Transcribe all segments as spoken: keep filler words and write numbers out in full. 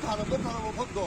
ꯊꯥꯔꯝꯕ ꯊꯥꯔꯝꯕ ꯃꯐꯝꯗꯣ꯫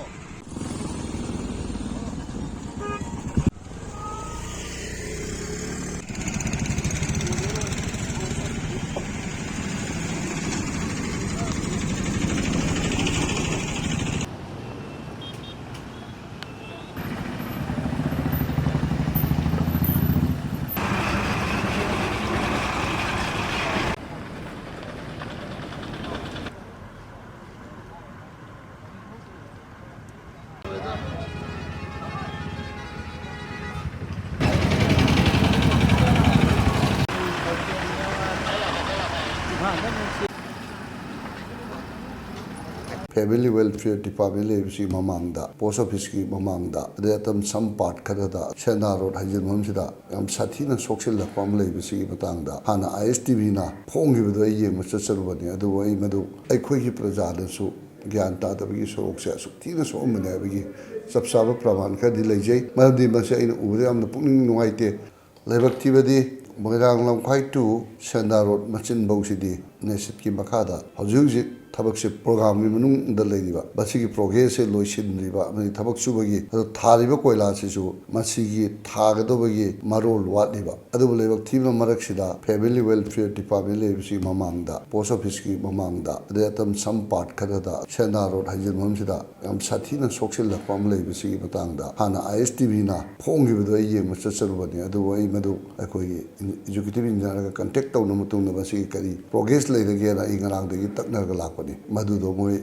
Family Welfare Department ꯂꯩꯕꯁꯤ ꯃꯃꯥꯡꯗ, Post Office ꯀꯤ ꯃꯃꯥꯡꯗ, ꯑꯗꯩ ꯑꯇꯝ ꯁꯝ part ꯈꯔꯗ ꯁꯦꯟꯗ꯭ꯔꯥ ꯔꯣꯗ ꯍꯥꯏꯖꯤꯟꯐꯝꯁꯤꯗ ꯌꯥꯝ ꯁꯥꯊꯤꯅ ꯁꯣꯛꯆꯤꯜꯂꯛꯄ ꯑꯃ ꯂꯩꯕꯁꯤꯒꯤ ꯃꯇꯥꯡꯗ ꯍꯥꯟꯅ I S T V ꯅ ꯐꯣꯡꯈꯤꯕꯗꯣ ꯑꯩ ꯌꯦꯡꯕ ꯆꯠꯆꯔꯨꯕꯅꯤ꯫ ꯑꯗꯨꯕꯨ ꯑꯩ ꯃꯗꯨ ꯑꯩꯈꯣꯏꯒꯤ ꯄ꯭ꯔꯖꯥꯗꯁꯨ ꯒ꯭ꯌꯥꯟ ꯇꯥꯗꯕꯒꯤ ꯁꯣꯔꯣꯛꯁꯦ ꯑꯁꯨꯛ ꯊꯤꯅ ꯁꯣꯛꯑꯝꯕꯅꯦ ꯍꯥꯏꯕꯒꯤ ꯆꯞ ꯆꯥꯕ ꯄ꯭ꯔꯃꯥꯟ ꯈꯔꯗꯤ ꯂꯩꯖꯩ꯫ ꯃꯔꯝꯗꯤ ꯃꯁꯤ ꯑꯩꯅ ꯎꯕꯗ ꯌꯥꯝꯅ ꯄꯨꯛꯅꯤꯡ ꯅꯨꯡꯉꯥꯏꯇꯦ꯫ ꯂꯥꯏꯕꯛ ꯊꯤꯕꯗꯤ ꯃꯣꯏꯔꯥꯡ ꯂꯝꯈꯥꯏ to ꯁꯦꯟꯗ꯭ꯔꯥ ꯔꯣꯗ ꯃꯆꯤꯟꯐꯧꯁꯤꯗꯤ ꯅꯦꯁꯤꯠꯀꯤ ꯃꯈꯥꯗ ꯍꯧꯖꯤꯛ ꯍꯧꯖꯤꯛ ꯊꯕꯛꯁꯦ programme ꯒꯤ ꯃꯅꯨꯡꯗ ꯂꯩꯔꯤꯕ, ꯃꯁꯤꯒꯤ progress ꯁꯦ ꯂꯣꯏꯁꯤꯟꯗ꯭ꯔꯤꯕ, ꯑꯃꯗꯤ ꯊꯕꯛ ꯁꯨꯕꯒꯤ ꯑꯗꯣ ꯊꯥꯔꯤꯕ ꯀꯣꯏꯂꯥꯁꯤꯁꯨ ꯃꯁꯤꯒꯤ ꯊꯥꯒꯗꯧꯕꯒꯤ ꯃꯔꯣꯜ ꯋꯥꯠꯂꯤꯕ꯫ ꯑꯗꯨꯕꯨ ꯂꯥꯏꯕꯛ ꯊꯤꯕ ꯃꯔꯛꯁꯤꯗ Family Welfare Department ꯂꯩꯕꯁꯤ ꯃꯃꯥꯡꯗ, Post Office ꯀꯤ ꯃꯃꯥꯡꯗ, ꯑꯗꯩ ꯑꯇꯝ ꯁꯝ part ꯈꯔꯗ ꯁꯦꯟꯗ꯭ꯔꯥ ꯔꯣꯗ ꯍꯥꯏꯖꯤꯟꯐꯝꯁꯤꯗ ꯌꯥꯝ ꯁꯥꯊꯤꯅ ꯁꯣꯛꯆꯤꯜꯂꯛꯄ ꯑꯃ ꯂꯩꯕꯁꯤꯒꯤ ꯃꯇꯥꯡꯗ ꯍꯥꯟꯅ I S T V ꯅ ꯐꯣꯡꯈꯤꯕꯗꯣ ꯑꯩ ꯌꯦꯡꯕ ꯆꯠꯆꯔꯨꯕꯅꯤ꯫ ꯑꯗꯨꯕꯨ ꯑꯩ ꯃꯗꯨ ꯑꯩꯈꯣꯏꯒꯤ Executive Engineer ꯒ contact ꯇꯧꯅ ꯃꯇꯨꯡꯗ ꯃꯁꯤꯒꯤ ꯀꯔꯤ progress ꯂꯩꯔꯒꯦꯅ ꯑꯩ ꯉꯔꯥꯡꯗꯒꯤ ꯇꯛꯅꯔꯒ ꯂꯥꯛꯄꯅꯤ꯫ ꯃꯗꯨꯗꯣ ꯃꯣꯏ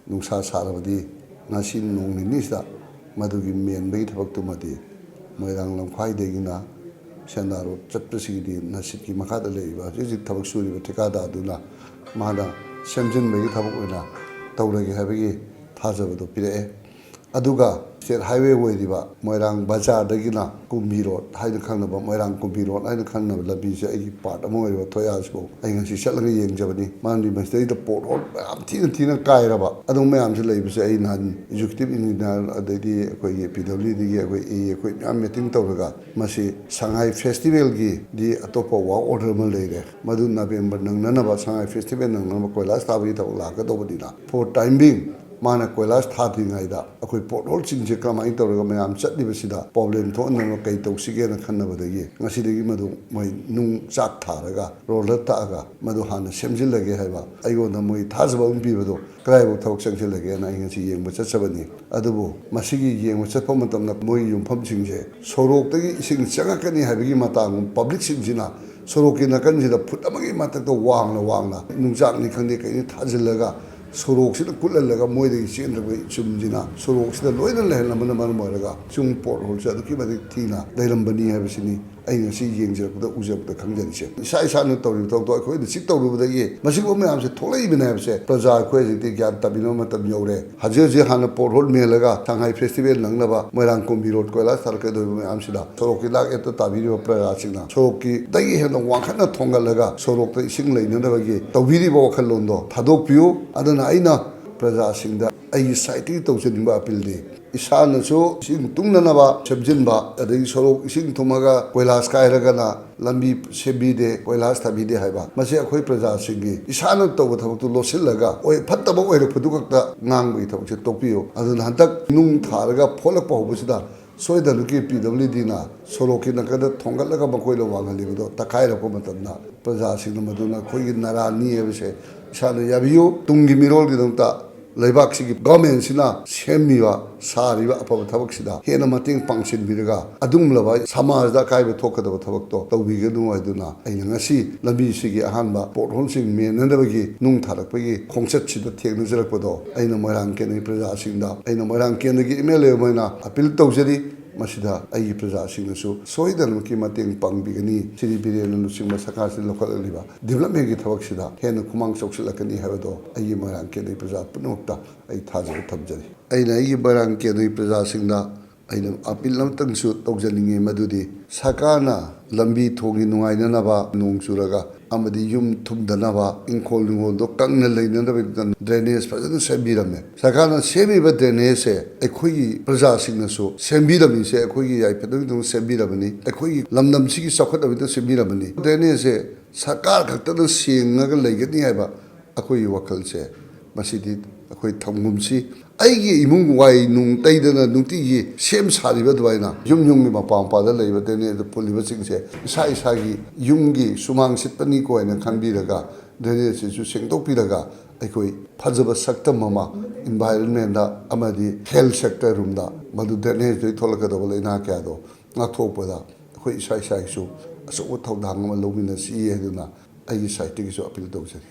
ꯅꯨꯡꯁꯥ ꯁꯥꯔꯕꯗꯤ ꯉꯁꯤ ꯅꯣꯡ ꯅꯤꯅꯤꯁꯤꯗ ꯃꯗꯨꯒꯤ ꯃꯦꯟꯕꯒꯤ ꯊꯕꯛꯇꯨꯃꯗꯤ ꯃꯣꯏꯔꯥꯡ ꯂꯝꯈꯥꯏꯗꯒꯤꯅ ꯁꯦꯟꯗ꯭ꯔꯥ ꯔꯣꯗ ꯆꯠꯄꯁꯤꯒꯤꯗꯤ ꯅꯁꯤꯠꯀꯤ ꯃꯈꯥꯗ ꯂꯩꯔꯤꯕ ꯍꯧꯖꯤꯛ ꯍꯧꯖꯤꯛ ꯊꯕꯛ ꯁꯨꯔꯤꯕ ꯊꯤꯀꯥꯗꯥꯔꯗꯨꯅ ꯃꯥꯅ ꯁꯦꯝꯖꯤꯟꯕꯒꯤ ꯊꯕꯛ ꯑꯣꯏꯅ ꯇꯧꯔꯒꯦ ꯍꯥꯏꯕꯒꯤ ꯊꯥꯖꯕꯗꯣ ꯄꯤꯔꯛꯑꯦ꯫ ꯑꯗꯨꯒ state highway ꯑꯣꯏꯔꯤꯕ ꯃꯣꯏꯔꯥꯡ ꯕꯖꯥꯔꯗꯒꯤꯅ ꯀꯨꯝꯕꯤ ꯔꯣꯗ ꯍꯥꯏꯅ ꯈꯪꯅꯕ, ꯃꯣꯏꯔꯥꯡ ꯀꯨꯝꯕꯤ ꯔꯣꯗ ꯍꯥꯏꯅ ꯈꯪꯅꯕ ꯂꯝꯕꯤꯁꯦ ꯑꯩꯒꯤ part ꯑꯃ ꯑꯣꯏꯔꯤꯕ ꯊꯣꯌꯥꯁꯤꯐꯥꯎ ꯑꯩ ꯉꯁꯤ ꯆꯠꯂꯒ ꯌꯦꯡꯖꯕꯅꯤ꯫ ꯃꯔꯝꯗꯤ ꯃꯁꯤꯗꯩꯗ pothole ꯃꯌꯥꯝ ꯊꯤꯅ ꯊꯤꯅ ꯀꯥꯏꯔꯕ ꯑꯗꯨ ꯃꯌꯥꯝꯁꯤ ꯂꯩꯕꯁꯦ ꯑꯩ ꯅꯍꯥꯟ Executive Engineer ꯑꯗꯩꯗꯤ ꯑꯩꯈꯣꯏꯒꯤ P W D ꯒꯤ ꯑꯩꯈꯣꯏ A E ꯑꯩꯈꯣꯏ ꯃꯌꯥꯝ meeting ꯇꯧꯔꯒ ꯃꯁꯤ ꯁꯉꯥꯏ festival ꯒꯤꯗꯤ ꯑꯇꯣꯞꯄ work order ꯑꯃ ꯂꯩꯔꯦ꯫ ꯃꯗꯨ November ꯅꯪꯅꯅꯕ, ꯁꯉꯥꯏ festival ꯅꯪꯅꯅꯕ ꯀꯣꯏꯂꯥꯁ ꯊꯥꯕꯒꯤ ꯊꯕꯛ ꯂꯥꯛꯀꯗꯧꯕꯅꯤꯅ, for time being ꯃꯥꯅ ꯀꯣꯏꯂꯥꯁ ꯊꯥꯗ꯭ꯔꯤꯉꯩꯗ ꯑꯩꯈꯣꯏ ꯄꯣꯠꯍꯣꯜꯁꯤꯡꯁꯦ ꯀꯔꯝꯍꯥꯏꯅ ꯇꯧꯔꯒ ꯃꯌꯥꯝ ꯆꯠꯂꯤꯕꯁꯤꯗ ꯄ꯭ꯔꯣꯕ꯭ꯂꯦꯝ ꯊꯣꯛꯍꯟꯗꯅꯕ ꯀꯩ ꯇꯧꯁꯤꯒꯦꯅ ꯈꯟꯅꯕꯗꯒꯤ ꯉꯁꯤꯗꯒꯤ ꯃꯗꯨ ꯃꯣꯏ ꯅꯨꯡ ꯆꯥꯛ ꯊꯥꯔꯒ, ꯔꯣꯂꯔ ꯇꯛꯑꯒ ꯃꯗꯨ ꯍꯥꯟꯅ ꯁꯦꯝꯖꯤꯜꯂꯒꯦ ꯍꯥꯏꯕ ꯑꯩꯉꯣꯟꯗ ꯃꯣꯏ ꯊꯥꯖꯕ ꯑꯃ ꯄꯤꯕꯗꯣ ꯀꯗꯥꯏꯐꯥꯎ ꯊꯕꯛ ꯆꯪꯁꯤꯜꯂꯒꯦꯅ ꯑꯩ ꯉꯁꯤ ꯌꯦꯡꯕ ꯆꯠꯆꯕꯅꯤ꯫ ꯑꯗꯨꯕꯨ ꯃꯁꯤꯒꯤ ꯌꯦꯡꯕ ꯆꯠꯄ ꯃꯇꯝꯗ ꯃꯣꯏꯒꯤ ꯌꯨꯝꯐꯝꯁꯤꯡꯁꯦ ꯁꯣꯔꯣꯛꯇꯒꯤ ꯏꯁꯤꯡ ꯆꯪꯉꯛꯀꯅꯤ ꯍꯥꯏꯕꯒꯤ ꯃꯇꯥꯡ ꯄꯕ꯭ꯂꯤꯛꯁꯤꯡꯁꯤꯅ ꯁꯣꯔꯣꯛꯀꯤ ꯅꯥꯀꯟꯁꯤꯗ ꯐꯨꯠ ꯑꯃꯒꯤ ꯃꯊꯛꯇ ꯋꯥꯡꯅ ꯋꯥꯡꯅ ꯅꯨꯡꯆꯥꯛꯅꯤ ꯈꯪꯗꯦ ꯀꯩꯅꯤ ꯊꯥꯖꯤꯜꯂꯒ ꯁꯣꯔꯣꯛꯁꯤꯗ ꯀꯨꯠꯍꯜꯂꯒ ꯃꯣꯏꯗꯒꯤ ꯆꯦꯟꯗ꯭ꯔꯕ ꯏꯆꯨꯝꯁꯤꯅ ꯁꯣꯔꯣꯛꯁꯤꯗ ꯂꯣꯏꯅ ꯂꯩꯍꯜꯂꯝꯕꯅ ꯃꯔꯝ ꯑꯣꯏꯔꯒ ꯆꯤꯡ ꯄꯣꯠꯍꯣꯜꯁꯦ ꯑꯗꯨꯛꯀꯤ ꯃꯇꯤꯛ ꯊꯤꯅ ꯂꯩꯔꯝꯕꯅꯤ ꯍꯥꯏꯕꯁꯤꯅꯤ ꯑꯩ ꯉꯁꯤ ꯌꯦꯡꯖꯔꯛꯄꯗ ꯎꯖꯔꯛꯄꯗ ꯈꯪꯖꯔꯤꯁꯦ꯫ ꯏꯁꯥ ꯏꯁꯥꯅ ꯇꯧꯔꯤꯕ ꯊꯕꯛꯇꯣ ꯑꯩꯈꯣꯏꯅ ꯆꯤꯛ ꯇꯧꯔꯨꯕꯗꯒꯤ ꯃꯁꯤꯒꯨꯝꯕ ꯃꯌꯥꯝꯁꯦ ꯊꯣꯛꯂꯛꯏꯕꯅꯤ ꯍꯥꯏꯕꯁꯦ ꯄ꯭ꯔꯖꯥ ꯑꯩꯈꯣꯏ ꯍꯧꯖꯤꯛꯇꯤ ꯒ꯭ꯌꯥꯟ ꯇꯥꯕꯤꯅꯕ ꯃꯇꯝ ꯌꯧꯔꯦ꯫ ꯍꯧꯖꯤꯛ ꯍꯧꯖꯤꯛ ꯍꯥꯟꯅ ꯄꯣꯠꯍꯣꯜ ꯃꯦꯜꯂꯒ ꯁꯉꯥꯏ ꯐꯦꯁꯇꯤꯚꯦꯜ ꯅꯪꯅꯕ ꯃꯣꯏꯔꯥꯡ ꯀꯨꯝꯕꯤ ꯔꯣꯗ ꯀꯣꯏꯂꯥꯁ ꯊꯥꯔꯛꯀꯗꯧꯔꯤꯕ ꯃꯌꯥꯝꯁꯤꯗ ꯁꯣꯔꯣꯛꯀꯤ ꯂꯥꯛ ꯑꯦꯞꯇ ꯇꯥꯕꯤꯔꯤꯕ ꯄ꯭ꯔꯖꯥꯁꯤꯡꯅ ꯁꯣꯔꯣꯛꯀꯤꯗꯒꯤ ꯍꯦꯟꯅ ꯋꯥꯡꯈꯠꯅ ꯊꯣꯡꯒꯠꯂꯒ ꯁꯣꯔꯣꯛꯇ ꯏꯁꯤꯡ ꯂꯩꯅꯅꯕꯒꯤ ꯇꯧꯕꯤꯔꯤꯕ ꯋꯥꯈꯜꯂꯣꯟꯗꯣ ꯊꯥꯗꯣꯛꯄꯤꯌꯨ꯫ ꯑꯗꯨꯅ ꯑꯩꯅ ꯄ꯭ꯔꯖꯥꯁꯤꯡꯗ ꯑꯩꯒꯤ ꯁꯥꯏꯠꯇꯒꯤ ꯇꯧꯖꯅꯤꯡꯕ ꯑꯄꯤꯜꯗꯤ, ꯏꯁꯥꯅꯁꯨ ꯏꯁꯤꯡ ꯇꯨꯡꯅꯅꯕ ꯁꯦꯝꯖꯤꯟꯕ, ꯑꯗꯒꯤ ꯁꯣꯔꯣꯛ ꯏꯁꯤꯡ ꯊꯨꯝꯃꯒ ꯀꯣꯏꯂꯥꯁ ꯀꯥꯏꯔꯒꯅ ꯂꯝꯕꯤ ꯁꯦꯝꯕꯤꯗꯦ, ꯀꯣꯏꯂꯥꯁ ꯊꯥꯕꯤꯗꯦ ꯍꯥꯏꯕ, ꯃꯁꯤ ꯑꯩꯈꯣꯏ ꯄ꯭ꯔꯖꯥꯁꯤꯡꯒꯤ ꯏꯁꯥꯅ ꯇꯧꯕ ꯊꯕꯛꯇꯨ ꯂꯣꯠꯁꯤꯜꯂꯒ ꯑꯣꯏ-, ꯐꯠꯇꯕ ꯑꯣꯏꯔꯛꯄꯗꯨ ꯈꯛꯇ ꯉꯥꯡꯕꯒꯤ ꯊꯕꯛꯁꯦ ꯇꯣꯛꯄꯤꯌꯨ꯫ ꯑꯗꯨꯅ ꯍꯟꯗꯛ ꯅꯨꯡ ꯊꯥꯔꯒ ꯐꯣꯠꯂꯛꯄ ꯍꯧꯕꯁꯤꯗ ꯁꯣꯏꯗꯅꯃꯛꯀꯤ ꯄꯤ ꯗꯕ꯭ꯂꯤꯎ ꯗꯤꯅ ꯁꯣꯔꯣꯛꯀꯤ ꯅꯥꯀꯟꯗ ꯊꯣꯡꯒꯠꯂꯒ ꯃꯈꯣꯏꯅ ꯋꯥꯡꯍꯜꯂꯤꯕꯗꯣ ꯇꯛꯈꯥꯏꯔꯛꯄ ꯃꯇꯝꯗ ꯄ꯭ꯔꯖꯥꯁꯤꯡꯅ ꯃꯗꯨ ꯅꯈꯣꯏꯒꯤ ꯅꯔꯥꯟꯅꯤ ꯍꯥꯏꯕꯁꯦ ꯏꯁꯥꯅ ꯌꯥꯕꯤꯌꯨ꯫ ꯇꯨꯡꯒꯤ ꯃꯤꯔꯣꯜꯒꯤꯗꯃꯛꯇ ꯂꯩꯕꯥꯛꯁꯤꯒꯤ ꯒꯣꯔꯃꯦꯟꯁꯤꯅ ꯁꯦꯝꯃꯤꯕ, ꯁꯥꯔꯤꯕ ꯑꯐꯕ ꯊꯕꯛꯁꯤꯗ ꯍꯦꯟꯅ ꯃꯇꯦꯡ ꯄꯥꯡꯁꯤꯟꯕꯤꯔꯒ ꯑꯗꯨꯒꯨꯝꯂꯕ ꯁꯃꯥꯖꯗ ꯑꯀꯥꯏꯕ ꯊꯣꯛꯀꯗꯕ ꯊꯕꯛꯇꯣ ꯇꯧꯕꯤꯒꯅꯨ ꯍꯥꯏꯗꯨꯅ ꯑꯩꯅ ꯉꯁꯤ ꯂꯝꯕꯤꯁꯤꯒꯤ ꯑꯍꯥꯟꯕ ꯄꯣꯠꯍꯣꯜꯁꯤꯡ ꯃꯦꯟꯅꯅꯕꯒꯤ ꯅꯨꯡ ꯊꯥꯔꯛꯄꯒꯤ ꯈꯣꯡꯆꯠꯁꯤꯗ ꯊꯦꯡꯅꯖꯔꯛꯄꯗꯣ ꯑꯩꯅ ꯃꯣꯏꯔꯥꯡ ꯀꯦꯟꯗ꯭ꯔꯒꯤ ꯄ꯭ꯔꯖꯥꯁꯤꯡꯗ, ꯑꯩꯅ ꯃꯣꯏꯔꯥꯡ ꯀꯦꯟꯗ꯭ꯔꯒꯤ ꯑꯦꯝ ꯑꯦꯜ ꯑꯦ ꯑꯃ ꯑꯣꯏꯅ ꯑꯄꯤꯜ ꯇꯧꯖꯔꯤ꯫ ꯃꯁꯤꯗ ꯑꯩꯒꯤ ꯄ꯭ꯔꯖꯥꯁꯤꯡꯅꯁꯨ ꯁꯣꯏꯗꯅꯃꯛꯀꯤ ꯃꯇꯦꯡ ꯄꯥꯡꯕꯤꯒꯅꯤ꯫ ꯁ꯭ꯔꯤ ꯕꯤꯔꯦꯟꯅ ꯂꯨꯆꯤꯡꯕ ꯁꯔꯀꯥꯔꯁꯤꯅ ꯂꯧꯈꯠꯂꯛꯂꯤꯕ ꯗꯤꯕꯂꯞꯃꯦꯟꯒꯤ ꯊꯕꯛꯁꯤꯗ ꯍꯦꯟꯅ ꯈꯨꯃꯥꯡ ꯆꯥꯎꯁꯤꯜꯂꯛꯀꯅꯤ ꯍꯥꯏꯕꯗꯣ ꯑꯩꯒꯤ ꯃꯣꯏꯔꯥꯡ ꯀꯦꯟꯗ꯭ꯔꯒꯤ ꯄ꯭ꯔꯖꯥ ꯄꯨꯝꯅꯃꯛꯇ ꯑꯩ ꯊꯥꯖꯕ ꯊꯝꯖꯔꯤ꯫ ꯑꯩꯅ ꯑꯩꯒꯤ ꯃꯣꯏꯔꯥꯡ ꯀꯦꯟꯗ꯭ꯔꯒꯤ ꯄ꯭ꯔꯖꯥꯁꯤꯡꯗ ꯑꯩꯅ ꯑꯄꯤꯜ ꯑꯃꯇꯪꯁꯨ ꯇꯧꯖꯅꯤꯡꯉꯤ, ꯃꯗꯨꯗꯤ ꯁꯔꯀꯥꯔꯅ ꯂꯝꯕꯤ ꯊꯣꯡꯒꯤ ꯅꯨꯡꯉꯥꯏꯅꯅꯕ, ꯅꯣꯡ ꯆꯨꯔꯒ ꯑꯃꯗꯤ ꯌꯨꯝ ꯊꯨꯝꯗꯅꯕ, ꯏꯪꯈꯣꯜ ꯅꯨꯡꯈꯣꯜꯗꯣ ꯀꯪꯅ ꯂꯩꯅꯅꯕꯒꯤꯗꯃꯛꯇ ꯗ꯭ꯔꯦꯅꯦꯖ ꯐꯖꯅ ꯁꯦꯝꯕꯤꯔꯝꯃꯦ꯫ ꯁꯔꯀꯥꯔꯅ ꯁꯦꯝꯃꯤꯕ ꯗ꯭ꯔꯦꯅꯦꯖꯁꯦ ꯑꯩꯈꯣꯏꯒꯤ ꯄ꯭ꯔꯖꯥꯁꯤꯡꯅꯁꯨ ꯁꯦꯝꯕꯤꯔꯝꯃꯤꯁꯦ ꯑꯩꯈꯣꯏꯒꯤ ꯌꯥꯏꯐꯅꯕꯒꯤꯗꯃꯛ ꯁꯦꯝꯕꯤꯔꯕꯅꯤ, ꯑꯩꯈꯣꯏꯒꯤ ꯂꯝꯗꯝꯁꯤꯒꯤ ꯆꯥꯎꯈꯠꯅꯕꯒꯤꯗꯃꯛ ꯁꯦꯝꯕꯤꯔꯕꯅꯤ꯫ ꯗ꯭ꯔꯦꯅꯦꯖꯁꯦ ꯁꯔꯀꯥꯔ ꯈꯛꯇꯅ ꯁꯦꯡꯉꯒ ꯂꯩꯒꯅꯤ ꯍꯥꯏꯕ ꯑꯩꯈꯣꯏꯒꯤ ꯋꯥꯈꯜꯁꯦ ꯃꯁꯤꯗꯤ ꯑꯩꯈꯣꯏ ꯊꯝꯒꯨꯝꯁꯤ꯫ ꯑꯩꯒꯤ ꯏꯃꯨꯡ ꯋꯥꯏ ꯅꯨꯡ ꯇꯩꯗꯅ ꯅꯨꯡꯇꯤꯒꯤ ꯁꯦꯝ ꯁꯥꯔꯤꯕ ꯑꯗꯨꯃꯥꯏꯅ ꯌꯨꯝ ꯌꯨꯝꯒꯤ ꯃꯄꯥ ꯃꯄꯥꯗ ꯂꯩꯕ drainage ꯄꯨꯜꯂꯤꯕꯁꯤꯡꯁꯦ ꯏꯁꯥ ꯏꯁꯥꯒꯤ ꯌꯨꯝꯒꯤ ꯁꯨꯃꯥꯡ ꯁꯤꯠꯄꯅꯤꯀꯣ ꯍꯥꯏꯅ ꯈꯟꯕꯤꯔꯒ drainage ꯁꯤꯁꯨ ꯁꯦꯡꯗꯣꯛꯄꯤꯔꯒ ꯑꯩꯈꯣꯏ ꯐꯖꯕ ꯁꯛꯇꯝ ꯑꯃ environment ꯗ ꯑꯃꯗꯤ health sector ꯔꯣꯝꯗ ꯃꯗꯨ drainage ꯇꯒꯤ ꯊꯣꯛꯂꯛꯀꯗꯧꯕ ꯂꯥꯏꯅꯥ ꯀꯌꯥꯗꯣ ꯉꯥꯛꯊꯣꯛꯄꯗ ꯑꯩꯈꯣꯏ ꯏꯁꯥ ꯏꯁꯥꯒꯤꯁꯨ ꯑꯆꯧꯕ ꯊꯧꯗꯥꯡ ꯑꯃ ꯂꯧꯃꯤꯟꯅꯁꯤ ꯍꯥꯏꯗꯨꯅ ꯑꯩꯒꯤ side ꯇꯒꯤꯁꯨ appeal ꯇꯧꯖꯔꯤ꯫